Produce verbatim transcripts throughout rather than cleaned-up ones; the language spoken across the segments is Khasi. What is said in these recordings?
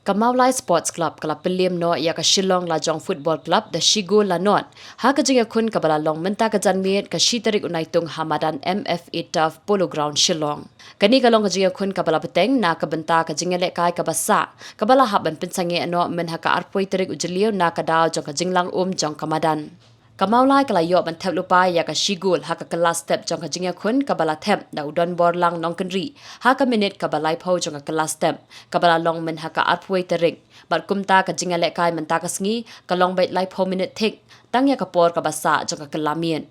Ka Mawlai Sports Club ka la pynliem noh ïa ka Shillong Lajong Football Club da shi gol la nod ha ka jingïakhun kaba la long mynta ka janmiet ka shi tarik u Naitung ha madan M F A Turf, Polo Ground, Shillong. Kane ka long ka jingïakhun kaba la bteng na ka bynta ka jingïalehkai kaba sah kaba la hap ban pynsangeh noh myn ha ka arphew tarik u Jylliew na ka daw jong ka jinglang um jong ka madan. Ka Mawlai ka la ïoh ban thep lypa ïa ka shi gol ha ka kylla step jong ka jingïakhun kaba la thep da u Donborlang Nongkynrih ha ka minit kaba laiphew jong ka kylla step, kaba la long myn ha ka arphew tarik. Bad kumta ka jingïalehkai mynta ka sngi ka long beit laiphew minit thik tang ïa ka por kaba sah jong ka kylla miet.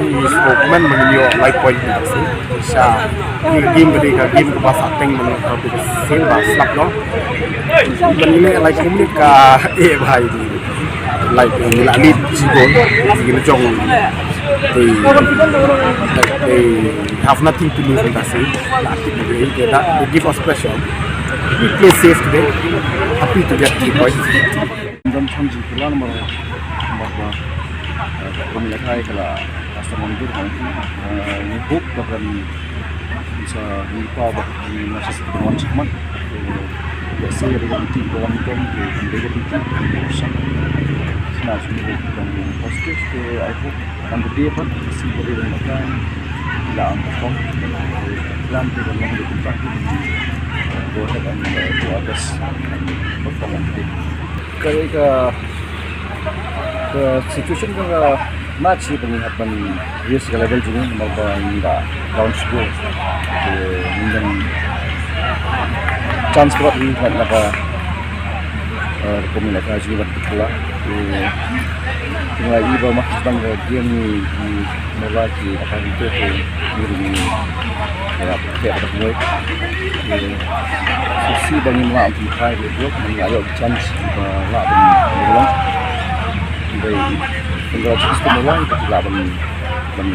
Ïa, sngewbha ban ïoh lai point. Shisha ïa ka game ka dei ka game kaba sah teng, ban ïoh ka sien ba slap noh. Ban ïa lai kumne ka, eh, bhai, like, ngi la lead shi gol, ngi la jong. They, like, they have nothing to lose with us, eh? They, they, they give us pressure. We play safe today. Happy to get three points. Dam tham jingkyrpad namar, namar ba, eh, ka rukom ïalehkai ka la, ka start wan dur kan. Eh, ngi hope ba kan sa ngi pa ba ngi na sa sa wan shikmat. Eh, let's say ri kan ti ba wan kan, ke kan dei kan ti. Sa na sini kan positive, so I hope kan dei ba si ba ri kan kan la ang perform. Plan tu kan long di tempat. Go ahead and, uh, do our best and perform on the day. Ka, ka, ka situation ka, ka match hi ba ngi hap ban raise ka level jong ngi namar ba ngi la down score. Te ngi don chance ba ngi hap na ka, eh, rukom ïalehkai jong ngi bad ka kylla. Te ngi la ïohi ba ma ki sdang ka game ngi, ngi Mawlai ki attack ïa ki, ki ring, ki rap, ki rap, ki rap. Ki, so si ba ngim lah ban pynkhraw ïa ki, ngim lah ïoh chance ba lah ban long. Dei, congratulations to Mawlai, ba ki lah ban, ban